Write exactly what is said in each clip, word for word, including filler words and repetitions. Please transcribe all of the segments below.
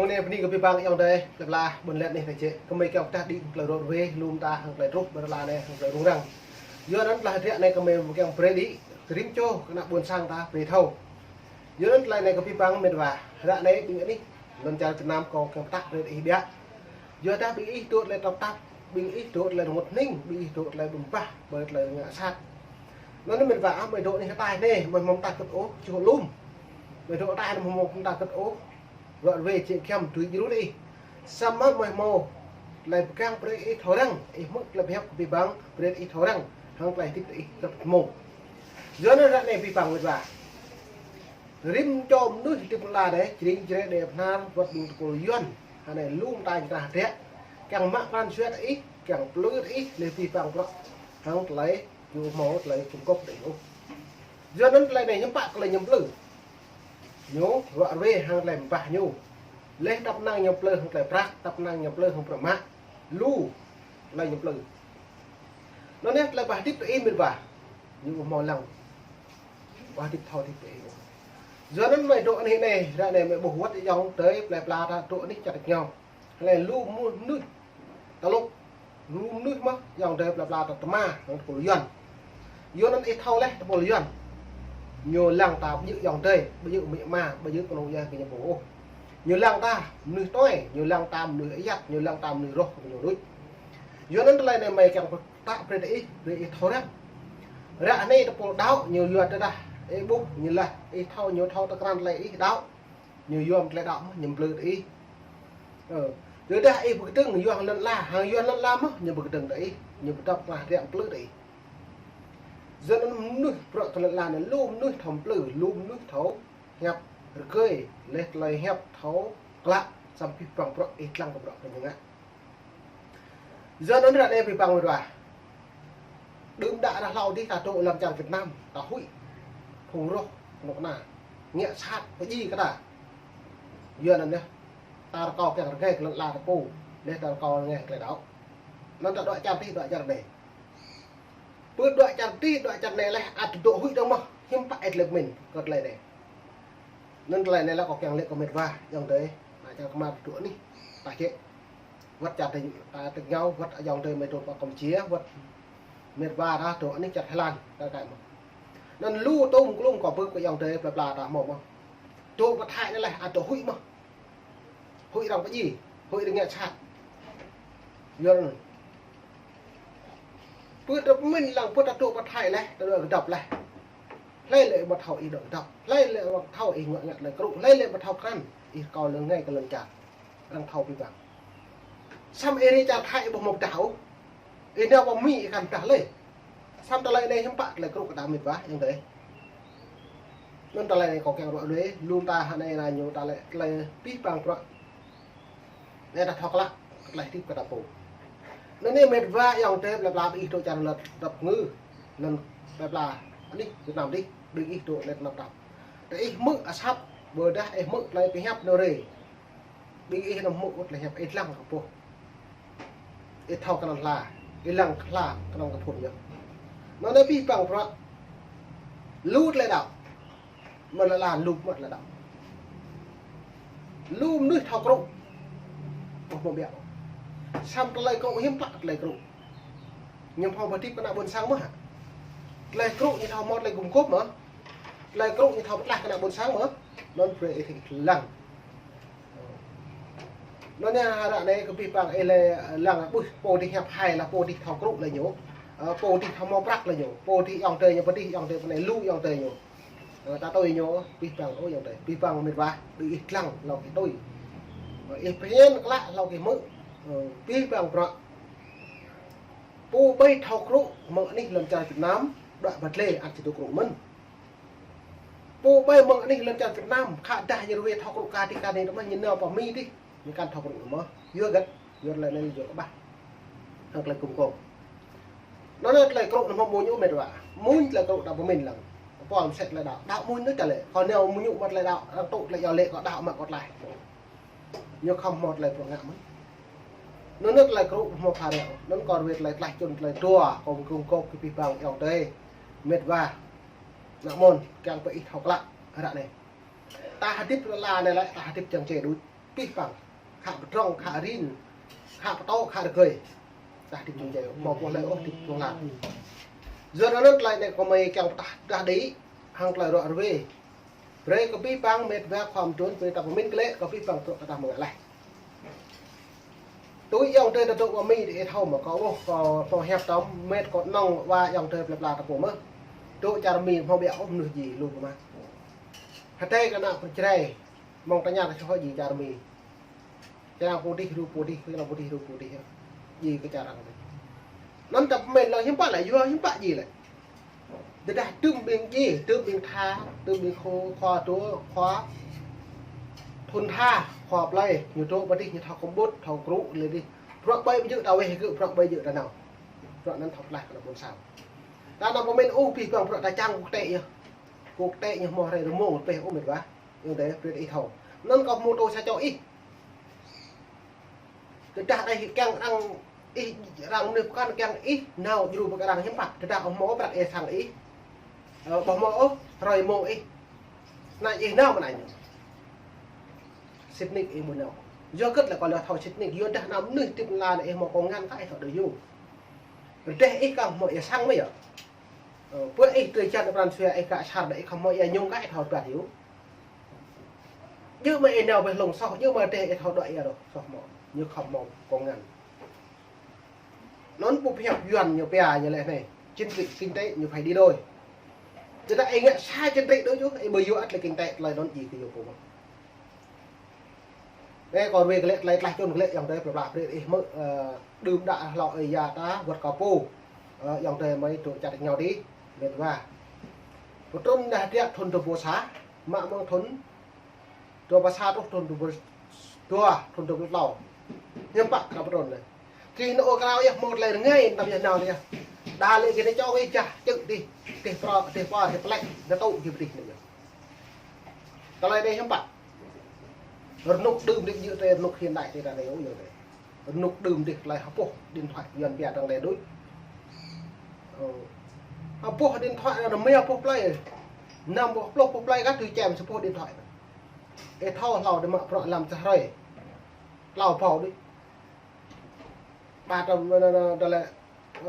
Anai bơni kơ abih bang ayŏng adơi, plơi pla ƀôn lan anai ta jĕ. Gơmơi kiăng pơtă đĭ tơlơi rot ruai, lŏm ta hăng tơlơi truh, ƀơi ră anai hăng tơlơi rŭng răng. Yua anŭn tơlơi hơdră anai gơmơi kiăng brơi đĭ, rĭm čô kơ ană ƀôn sang ta brơi thâo. Yua anŭn tơlơi anai kơ abih bang met wa, ră anai ƀing anih lŏn čar Việt Nam kâo kiăng pơtă brơi đĭ biă. Yua dah ƀing ih dŏ tơlơi tơnap tap, ƀing ih dŏ tơlơi rơngot hning, ƀing ih dŏ tơlơi ƀơ̆ng bah, ƀơi tơlơi ngă sat. Anŭn met wa, ah, mơi dŏ anih hơtai anai, mơi hmâo pơtă kơ̆t ôh, čuh lŏm. Mơi dŏ hơtai anai mơi hmâo pơtă kơ̆t ôh. Ră ruai jĕ giăm tui djru ih. Samơ̆ mơi hmâo tơlơi pơgang brơi ih thâo răng, ih hmư̆ tơlơi pơhiăp kơ abih bang brơi ih thâo răng, hăng tơlơi hơdip ih djŏp hmâo. Yua anŭn ră anai abih bang met wa. Rĭm čô mơnuih hơdip lŏn la anai, jring jre đe bơhnar wơ̆t ƀing tơpul Yuan. Hơnai lŏm ta ñu krah hơdră. Kiăng mă pran jua ih, kiăng plư ih, lĕ abih bang bruă. Hăng tơlơi ñu hmâo tơlơi cung cấp đĭ ôh. Yua anŭn tơlơi anai hiư̆m pă tơlơi ñu plư. Ñu ruă ruai hăng tơlơi mơbah ñu. Lĕ tăp năng ñu plư hăng tơlơi prăk, tăp năng ñu plư hăng bruă mă. Lu tơlơi ñu plư. Anŭn yơh tơlơi bah hơdip tơ ih met wa. Ñu ƀu hmâo lăng. Bah hơdip thâo hơdip tơ ih. Yua anŭn mơi dŏ anih anai, ră anai mơi ƀuh wơ̆t ayŏng adơi plơi pla ta dŏ anih čar tơngiao. Lĕ lu mơnuih tơlŭk, lu mơnuih mơ̆, ayŏng adơi plơi pla ta tơma, hăng tơpul Yuan. Yua anŭn ih thâo lĕ tơpul Yuan. Ñu lăng ta ƀu djơ̆ ayŏng adơi, ƀu djơ̆ amĭ ama, ƀu djơ̆ kơnung yă kơ ñu pô ôh. Ñu lăng ta mơnuih tuai, ñu lăng ta mơnuih ayăt, ñu lăng ta mơnuih roh kơ ñu đôč. Yua anŭn tơlơi anai mơi kiăng pơtă brơi ih, brơi ih thâo răng. Ră anai tơpul đaŏ, ñu yua tơdah ih ƀuh, ñu lah, ih thâo, ñu thâo tơkrăn tơlơi ih đaŏ. Ñu yua tơlơi đaŏ mơ̆, ñu plư tơ ih. Ơ, tơdah ih pơkơdơ̆ng yua lŏn la, hăng yua lŏn la mơ̆, ñu pơkơdơ̆ng tơ ih, ñu pơdŏp krah hơdră plư tơ ih. Yua anŭn mơnuih bruă kơ lŏn la anai, lu mơnuih thâo plư, lu mơnuih thâo hiăp rơgơi, lĕ tơlơi hiăp thâo klă, samơ̆ abih bang bruă ih lăng kơ bruă kơ ñu ngă. Yua anŭn ră anai abih bang met wa. Đưm đă ră hlâo adih ta dŏ lăm čar Việt Nam, ta huĭ. Phung roh, kơnuk kơna. Ngă sat, pơdjai kơ ta. Yua anŭn yơh. Ta rơkâo kiăng rơngai kơ lŏn la ta pô. Lĕ ta rơkâo rơngai kơ tơlơi đaŏ. Anŭn ta dŏ čar adih, dŏ čar anai. Pơ dŏ čar adih, dŏ čar anai lĕ, ăt dŏ huĭ dơ̆ng mơ̆. Hiư̆m pă ih lĕ pơmĭn, kơ tơlơi anai. Anŭn tơlơi anai lĕ kâo kiăng lĕ kơ met wa, ayŏng adơi. Ană čar kơmar dŏ anih. Ta jĕ. Wơ̆t čar ta, ta tơngiao, wơ̆t ayŏng adơi mơi dŏ pơ Campuchia, wơ̆t met wa ta dŏ anih čar Thái Lan, ta kơ mơ̆. Anŭn lu tôm klôm kâo ƀuh kơ ayŏng adơi plơi pla ta hmâo mơ̆. Dŏ pơ Thái anai lĕ, ăt dŏ huĭ mơ̆. Huĭ arăng pơdjai, huĭ arăng ngă sat. Yua anŭn. Pơ ta pơmĭn lăng pơ ta dŏ pơ Thái lĕ, ta dŏ kơdŏp lĕ. Hlơi lĕ ƀu thâo ih dŏ kơdŏp. Hlơi lĕ ƀu thâo ih ngă ngă tơlơi krŭ. Hlơi lĕ ƀu thâo krăn ih rơkâo rơngai kơ lŏn čar. Arăng thâo abih bang. Samơ̆ ih rai čar Thái ƀu hmâo pơdah ôh. Ih nao pơ Mi ih kăn pơdah lĕ. Samơ̆ tơlơi anai hiư̆m pă tơlơi krŭ kơ ta met wa, ayŏng adơi. Anŭn tơlơi anai kâo kiăng ruă ruai, lŏm ta hơnai anai ñu tơlơi, tơlơi abih bang bruă. Anai ta thâo klă, tơlơi hơdip kơ ta pô. Anŭn anai met wa ayŏng adơi plơi pla ƀing ih dŏ čar lŏn dŏp ngư, lŏn plơi pla anih Việt Nam adih, ƀing ih dŏ lĕ tơnap tap. Tơ ih hmư̆ asăp, ƀôdah ih hmư̆ tơlơi pơhiăp nao rai. Ƀing ih anăm hmư̆ ôh tơlơi hiăp, ih lăng kơ pô. Ih thâo kơnang hla, ih lăng hla kơnang kơ phŭn yơh. Anŭn anai abih bang bruă. Lu tơlơi đaŏ. Mơ̆ lĕ la lu mơ̆ tơlơi đaŏ. Lu mơnuih thâo krŭ. Ƀu hmâo biă. Samơ̆ tơlơi krŭ hiư̆m pă tơlơi krŭ. Ñu hmâo pơhơdip kơ ană ƀôn sang mơ̆ hă. Tơlơi krŭ ñu thâo hmâo tơlơi gum gôp mơ̆. Tơlơi krŭ ñu thâo pơtlaih kơ ană ƀôn sang mơ̆. Anŭn brơi ih lăng. Anŭn anai ră anai kơ abih bang ih lĕ lăng ƀuh pô dih hiăp hai lah pô dih thâo krŭ lĕ ñu. Ơ, pô dih thâo hmâo prăk lĕ ñu. Pô dih ayŏng adơi ñu pơ dih, ayŏng adơi pơ anai lu ayŏng adơi ñu. Ơ, ta tui ñu, abih bang ôh ayŏng adơi. Abih bang met wa, ƀing ih lăng hlâo kơ ih tui. Ơ, ih phiăn klă hlâo kơ ih hmư̆. Ơ, abih bang bruă. Pô ƀai thâo krŭ mơ̆ng anih lŏn čar Việt Nam, dŏ pơ glai ăt či dŏ krŭ mơ̆n. Pô ƀai mơ̆ng anih lŏn čar Việt Nam, khă dah ñu ruai thâo krŭ kơ dih kơ anai tơmah ñu nao pơ Mi dih, ñu kăn thâo krŭ mơ̆. Yua hơget, yua tơlơi anai yua kơƀah. Hăng tơlơi gum gôp. Anŭn anai tơlơi krŭ anŭn hmâo mơñu met wa. Mơ̆n tơlơi krŭ ta pơmĭn lăng. Pô mơsĕt tơlơi đaŏ. Đaŏ mơ̆n anŭn tơlơi. Kâo nao mơñu mă tơlơi đaŏ, arăng tŭ tơlơi yua lĕ kâo đaŏ mă kâo tlaih. Ñu khŏm hmâo tơlơi pơngă mơ̆n. Anŭn anai tơlơi krŭ hmâo pha reo. Anŭn kâo ruai tơlơi tlaih čun tơlơi dua, kâo gum gôp kơ abih bang ayŏng adơi. Met wa. Ană mơ̆n, kiăng pơ ih thâo klă. Ră anai. Ta hơdip lŏn la anai lĕ, ta hơdip čang čê đôč. Pih păng, khă pơdrŏng, khă rin, khă pơtô, khă rơgơi. Tah tĭp čung čai, hmâo pô hlơi ôh tĭp pô hlak. Yua anŭn tơlơi anai kơmơi kiăng pơtă, tah đĭ, hăng tơlơi ruă rơwe. Brơi kơ pih păng mĕt wa khua mơtrun, brơi ta pơmĭn glaĭ, kơ pih păng truh kơ tah mơ̆ng laih. Tui ayŏng adơi ta dŏ pơ Mi, ih thâo mơ̆, kâo ôh, kâo, kâo hiăp tơm, mĕt kâo nŏng wa ayŏng adơi plơi pla ta pô mơ̆n. Dŏ čar Mi, hmâo ƀiă ôh mơnuih djai, lu kơ mă. Hơtai kơ ană pơčrai, mơ̆ng tơña ta čoh djai čar Mi. Čar arăng pô dih, rup pô dih, čar arăng pô dih, rup pô dih. Djai kơ čar arăng dih. Anŭn ta pơmĭn lăng hiư̆m pă lĕ, yua hiư̆m pă djai lĕ. Tơdah tơm ƀing djai, tơm ƀing tha, tơm ƀing khua, khua tŭ, khua thun tha, khua plơi, ñu dŏ pơ dih, ñu thâo kơƀut, thâo krŭ, lĕ dih. Bruă ƀai ƀu djơ̆ ta weh gơ̆, bruă ƀai djơ̆ ta nao. Bruă anŭn thâo pơklaih kơ ană ƀôn sang. Ta anăm pơmĭn ôh, pih păng bruă ta čang quốc tế yơh. Quốc tế ñu hmâo hrơi rơmông pĕ ôh mĕt wa. Ayŏng adơi, brơi ih thâo. Anŭn kâo hmâo tŭ sa čô ih. Tơdah ih kiăng arăng, ih arăng mơnuih pơkŏn kiăng ih nao djru pơ arăng hiư̆m pă. Tơdah ƀu hmâo prăk ih sang ih. Ơ, ƀu hmâo ôh, hrơi mông ih. Anai ih nao mơ̆n anai ñu. Sĭt nik ih ƀu nao. Yua hơget lĕ kâo lĕ thâo sĭt nik. Yua dah ană mơnuih tĭp la anai ih hmâo kông ngăn kơ ih thâo đơi yơh. Rơdêh ih kơ hmâo ih sang mơ̆ yơh. Ơ, pơ ih tui čan pran jua ih kơ sar đa ih khŏm hmâo ia ñung kơ ih thâo pơdah yơh. Djơ̆ mă ih nao ƀơi hlung soh, djơ̆ mă rơdêh ih thâo đuaĭ ia rŏh, soh hmâo. Ñu khŏm hmâo kông ngăn. Anŭn pô pơhiăp Yuan ñu pia ñu lĕ anai, chính trị, kinh tế ñu phải đi đôi. Tơdah ih ngă sa chính trị đôč yơh, ih ƀu yua ăt lĕ kinh tế tơlơi anŭn djai kơ yua pô mơ̆n. Ơ, kâo rơwe glaĭ tơlơi tlaih čun glaĭ ayŏng adơi plơi pla brơi ih hmư̆, ơ, đưm đă hlâo ơi ya ta wơ̆t kơ pô. Ơ, ayŏng adơi mơi dŏ čar ñu dih, mĕt wa. Pơtrŭn dah hơdră thun dua rơbâo sa, mă mơ̆ng thun dua rơbâo sa truh thun dua rơbâo dua, thun dua rơbâo klâo. Hiư̆m pă kơ pơtrŭn anai. Gih nao ôh krao yơh, hmâo tơlơi rơngai, tăm yơh nao yơh. Đa lĕ gih nao čô gih jah, čư̆ dih, dih pro, dih po, dih plĕ, dih tŭ, dih pơdih anai yơh. Tơlơi anai hiư̆m pă. Rơnŭk đưm dih djơ̆ tơlơi rơnŭk hiện đại tơlơi anai ôh yơh anai. Rơnŭk đưm dih tơlơi hơpuh điện thoại Yuan pia tơlơi đôč. Ơ. Hơpuh điện thoại anai mơ̆ hơpuh plơi. Năm boh pluh hơpuh plơi kah tui čem sa hơpuh điện thoại. Ih thâo hlâo dih mă bruă lăm sa hrơi. Klâo pô đôč. Ba trăm, đa lĕ,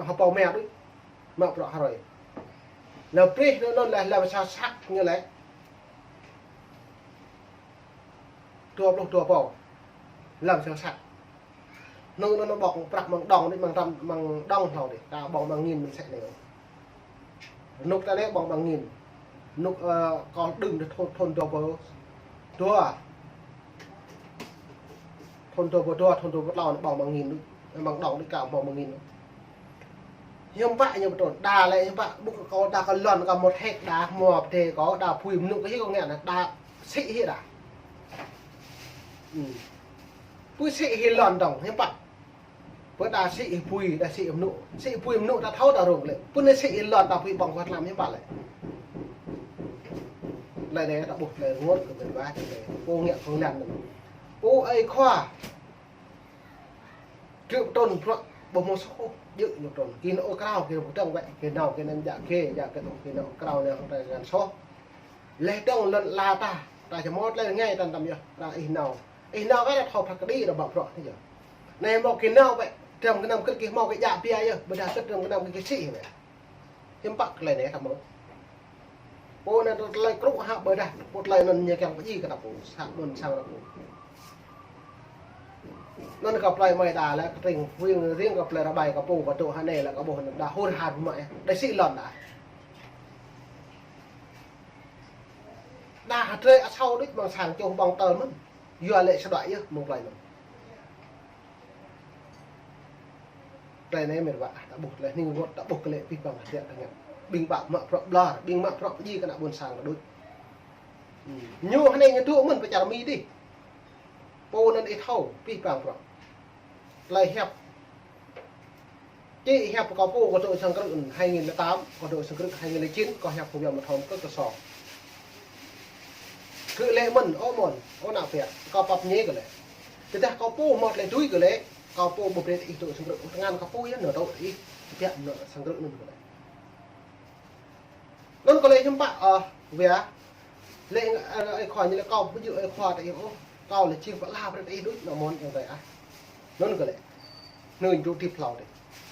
hơpô mĕt đôč. Mă bruă hrơi. Lĕ prih anŭn lĕ lăm sa săk ñu lĕ. Dua pluh dua pô. Lăm sa săk. Anŭn anŭn ƀơ̆ng prăk mơ̆ng đŏng đôč, mơ̆ng trăm, mơ̆ng đŏng hlâo đih. Kâo ƀơ̆ng mơ̆ng nghìn mơ̆n sĕ anai. Rơnŭk ta anai ƀơ̆ng mơ̆ng nghìn. Rơnŭk, ơ, kâo đưm dih thun, thun dua rơbâo dua. Thun dua rơbâo dua, thun dua rơbâo klâo anai ƀơ̆ng mơ̆ng nghìn đôč. Mơ̆ng đŏng đôč kâo hmâo mơ̆ng nghìn đôč. Hiư̆m pă ñu pơtrŭn. Đa lĕ hiư̆m pă ƀuh kâo đa kâo lŏn kâo mơ̆ thek đa hmâo pơdai kâo đa phui mơnŭ kơ hĭ kâo ngă anai đa sĭ hĭ đa. Ư. Pui sĭ hĭ lŏn dŏng hiư̆m pă. Pơ đa sĭ hĭ pui, đa sĭ hĭ mơnŭ. Sĭ hĭ pui mơnŭ ta thâo ta rông lĕ. Pơ anai sĭ hĭ lŏn ta pui ƀơ̆ng kơ tlam hiư̆m pă lĕ. Tơlơi anai ta ƀuh tơlơi rơngot kơ mĕt wa tơlơi. Pô ngă kông ngăn anŭn. Pô ơi khua. Kơ pơtrŭn bruă ƀu hmâo soh ôh, djơ̆ ñu pơtrŭn. Gih nao ôh krao, gih nao pơdơ̆ng wĕ, gih nao, gih nao jak gih, jak gih nao, gih nao krao anai hăng tơlơi ngăn soh. Lĕ dŏng lŏn ala ta, ta či hmâo tơlơi rơngai tăn tăm yơh, ta ih nao. Ih nao kơ ta thâo phat kơđi ta ƀă bruă anai yơh. Anai hmâo gih nao wĕ, trăm gơnam krư̆ gih hmâo gih jak pia yơh, ƀôdah kơ trăm gơnam gih sĭ wĕ. Hiư̆m pă tơlơi anai ta hmâo. Pô anai tơlơi krŭ hă ƀôdah, pô tơlơi anŭn ñu kiăng pơdjai kơ ta pô, sa ƀôn sang ta pô. Anŭn kơ plơi mơi đa lĕ, kơtring, riêng, riêng kơ plơi Rabai kơ pô, kơ dŏ hơnai lĕ, kơ ƀuh anŭn đa hur har mă yơh, đa sĭ lŏn đa. Đa hơdrơi asâo đôč mơ̆ng sang čoh ƀơ̆ng tơl mơ̆n. Yua lĕ sa đuaĭ yơh mơ̆ng plơi anŭn. Tơlơi anai mĕt wa, ta ƀuh tơlơi hning rơngot, ta ƀuh kơ lĕ pih păng hơdră ta ngă. Ƀing ƀă mă bruă ƀlŏr, ƀing mă bruă pơdjai kơ ană ƀôn sang ta đôč. Ư. Ñu hơnai ñu dŏ mơ̆n pơ čar Mi dih. Pô anŭn ih thâo, pih păng bruă. Tơlơi hiăp. Či hiăp kâo pô kâo dŏ sang krư̆ hai nghìn lẻ tám, kâo dŏ sang krư̆ hai nghìn lẻ chín, kâo hiăp kơ biă mă thâo kơ kơ so. Kơ lĕ mơ̆n, ơ mơ̆n, ơ ană pia, kâo pap ñe kơ lĕ. Tơdah kâo pô hmâo tơlơi tui kơ lĕ, kâo pô ƀu brơi ih dŏ sang krư̆, tơngan kâo pô yơh nao dŏ ih, biă mă sang krư̆ anŭn kơ lĕ. Anŭn kơ lĕ hiư̆m pă, ơ, wĕ, lĕ, ơ, ơi khua ñu lĕ kâo ƀu djơ̆ ơi khua ta ih ôh. Kâo lĕ jing pơala brơi ih đôč nă mơ̆n ayŏng adơi ah. Anŭn kơ lĕ. Anŭn dŏ tip hlâo dih.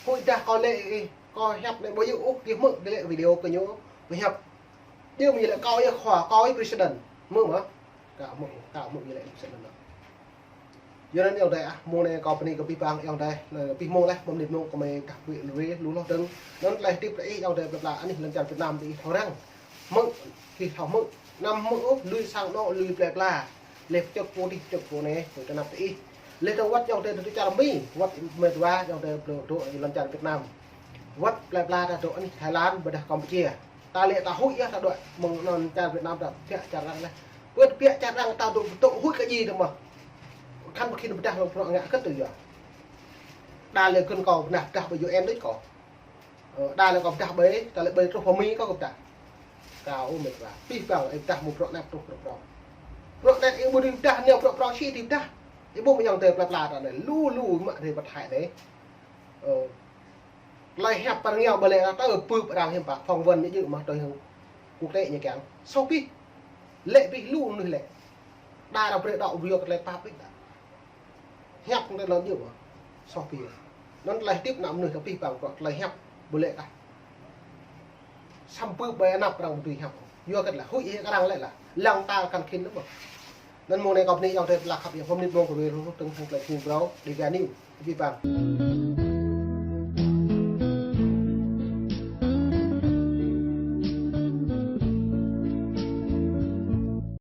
Huĭ dah kâo lĕ ih, kâo hiăp lĕ ƀu djơ̆ ôh, ih hmư̆ kơ lĕ video kơ ñu, ƀu hiăp. Djơ̆ mơ̆ lĕ kâo yơh khua, kâo yơh president. Hmư̆ mơ̆? Ka hmư̆, ka hmư̆ lĕ president nă. Yua anŭn ayŏng adơi ah, mông anai kâo bơni kơ abih bang ayŏng adơi, lĕ abih mông laih, mơ̆ng mơnit mông kâo mơ̆ dah ƀu lui lu hloh dơ̆ng. Anŭn tơlơi hơdip brơi ih ayŏng adơi plơi pla anih lŏn čar Việt Nam ti ih thâo răng. Hmư̆, ih thâo hmư̆, anăm hmư̆ ôh, lui sang anŏ, lui plơi pla. Lĕ pơčŭt pô dih, pơčŭt pô anai, pơčŭt anăp ti ih. Lĕ tơdah wơ̆t ayŏng adơi dŏ čar Mi, wơ̆t mơ̆ dua ayŏng adơi dŏ, dŏ lŏn čar Việt Nam. Wơ̆t plơi pla ta dŏ anih Thái Lan, ƀôdah Campuchia. Ta lĕ ta huĭ yơh ta dŏ mơ̆ng lŏn čar Việt Nam ta biă čar arăng laih. Wơ̆t biă čar arăng ta dŏ pơtŭ huĭ kơ djai tơ mơ̆. Khăn pơkhĭn pơdah lŏn prŏ ngă kơ̆t tơ yơh. Đa lĕ kơ̆n kâo pơdah pơdah ƀơi U N đôč kâo. Ơ, đa lĕ kâo pơdah ƀơi, ta lĕ ƀơi truh pơ Mi kâo pơdah. Kâo ơ met wa. Abih bang ih pơdah mơ̆ng prŏ anăp truh prŏ prŏng. Prŏ anăp ih ƀu dưi pơdah, nao prŏ prŏng sĭ ih pơdah. Ih ƀuh mơ̆ng ayŏng adơi plơi pla ta anai. Lu lu mă rai pơthai anai. Ơ. Tơlơi hiăp pơ rơngiao ƀơi lĕ ta tơ pưp arăng hiư̆m pă, phỏng vấn ñu djơ̆ mă tui hăng quốc tế ñu kiăng. Soh abih. Lĕ abih lu mơnuih lĕ. Đa arăng brơi đŏk video kơ tơlơi pap abih đa. Hiăp kơ tơlơi lŏn djơ̆ mă. Soh abih. Anŭn tơlơi hơdip nă mơnuih kơ abih bang kơ tơlơi hiăp ƀu lĕ kah. Samơ̆ ƀơi anăp arăng ƀu dưi hiăp. Yua kơ tơlơi huĭ ih kơ arăng lĕ lah. Lăng ta kăn khĭn lĕ mơ̆. Anŭn mông anai kâo bơni ayŏng adơi plơi khăp yang pơmĭn mông kơ wai lu tơ̆ng hăng tơlơi jing brâo Dega News. Abih bang.